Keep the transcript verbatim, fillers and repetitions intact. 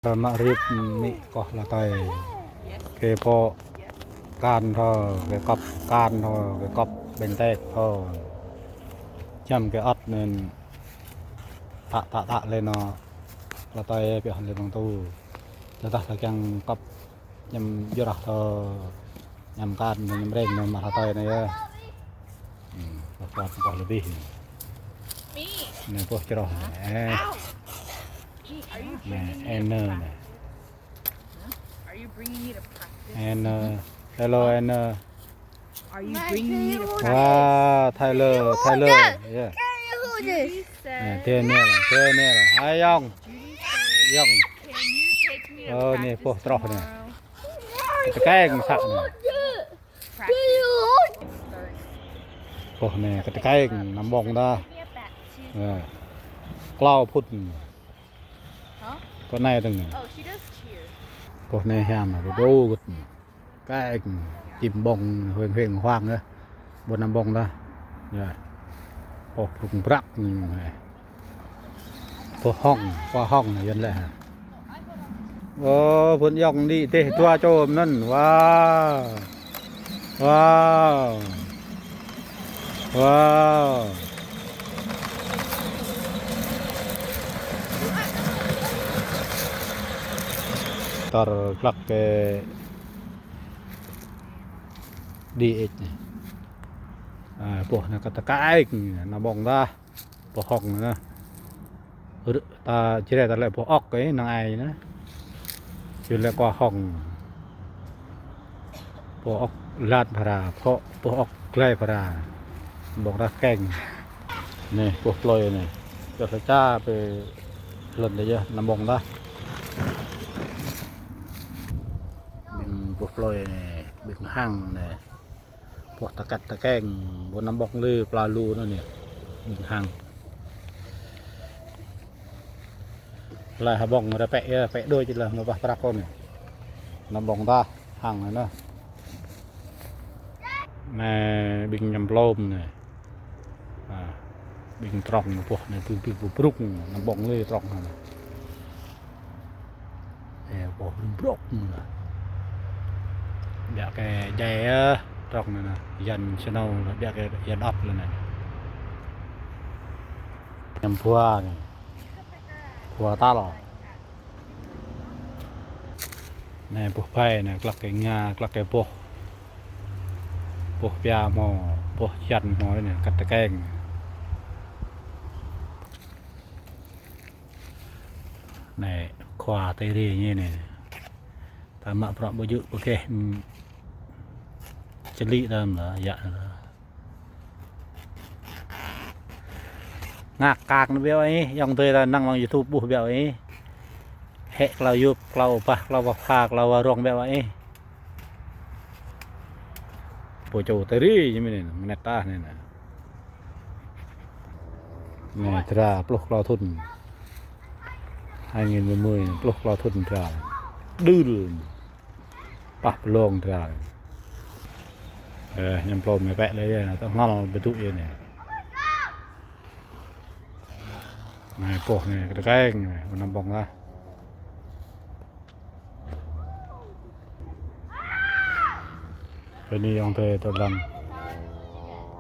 Mă rip mĭ koh lŏn tơi. Kơ pô kan thơ, kơ kŏp kan thơ, kơ kŏp ƀing tĕk thơ. Čăm kơ ăt anŭn tă tă tă lĕ nô lŏn tơi pioh lĕ nô tu. Tơdah ta kiăng kŏp ñăm jơrah thơ. Ñăm kan, ñăm reng, ñăm mă lŏn tơi anai yơh. Hmm, pô kuat pô lebih. Anai pô čroh anai. Eh. Anai, Anna anai. Anna. Hello, Anna. Wow, Tyler, Tyler. Yeah. Anai, Daniel, Daniel. Hai, Yong. Yong. Ơ, anai pô čroh anai. Kơtơkeng săk anai. Pô anai kơtơkeng, anăm ƀơ̆ng tah. Klâo phŭt. Pô anai tơ̆ng anai. Pô anai hiam, đô đô gơ̆t. Keng, čim ƀơ̆ng, huêng huêng huang yơh. Ƀu anăm ƀơ̆ng tah. Yơh. Pô prŭng prăk anai. Pô hŏng, pô hŏng anai yơh lĕ. Ơ, phŭn yŏng đĭ tĕh dua čô mơ̆n. Wow. Wow. Wow. Tơr glăk kơ đĭ ĕč anai. Ơ, pô anai kơtơkeng, anăm ƀơ̆ng tah. Pô hŏng anai. Rơ-, ta čơrĕ ta lĕ pô ŏk anai, năng ai anai. Či lĕ kua hŏng. Pô ŏk lăn phara, pô, pô ŏk glai phara. Ƀơ̆ng tah keng. Anai, pô plơi anai. Čŏ sa ča pơ lŏn anai yơh, anăm ƀơ̆ng tah. Ƀing pô plơi anai, ƀing hăng anai. Pô tơkĕt tơkeng, ƀu anăm ƀơ̆ng lĕ pla lu anŭn anai. Ƀing hăng. Laih hơƀơ̆ng rơpĕ yơh, pĕ đôč laih mơ̆ bah prăk kơ anai. Anăm ƀơ̆ng tah, hăng anai. Anai ƀing ñăm plôm anai. À, ƀing trong anai pô anai, ƀing ƀing pô prŭng, anăm ƀơ̆ng lĕ trong anai. Ơ, pô prŭng prŏk anai. Biă kơ jai yơh, trong anai anai. Yan snow anai, biă kơ yan ăp lĕ anai. Ñăm phua anai. Phua tal. Anai boh bai anai, glăk kơ nga, glăk kơ boh. Boh pia hmâo, boh čan hmâo anai, kơtơkeng. Anai, khua tơi ri ñu anai. Ta mă bruă ƀu djơ̆ pơkeh, ưm, čơlĭ ta mơ̆, yă. Ngă kang anai biă ih, ayŏng adơi ta năng amăng YouTube ƀuh biă ih. Hĕ klâo yŭp, klâo bah, klâo bah pha, klâo bah rong biă ih. Pô čô tơi ri ñu mơ̆n anai, mơnĕt tah anai anai. Anai dra pluh klâo thŭn. Hai nghìn mười mươi, pluh klâo thŭn dra. Đưl. Pah blong dra. Ơ, ñăm plôm anai pĕ lĕ yơh, tơ̆ hngăl ƀu djơ̆ yơh anai. Anai boh anai, kơtơkeng anai, ƀu anăm ƀơ̆ng tah. Bơni ayŏng adơi tơlăng.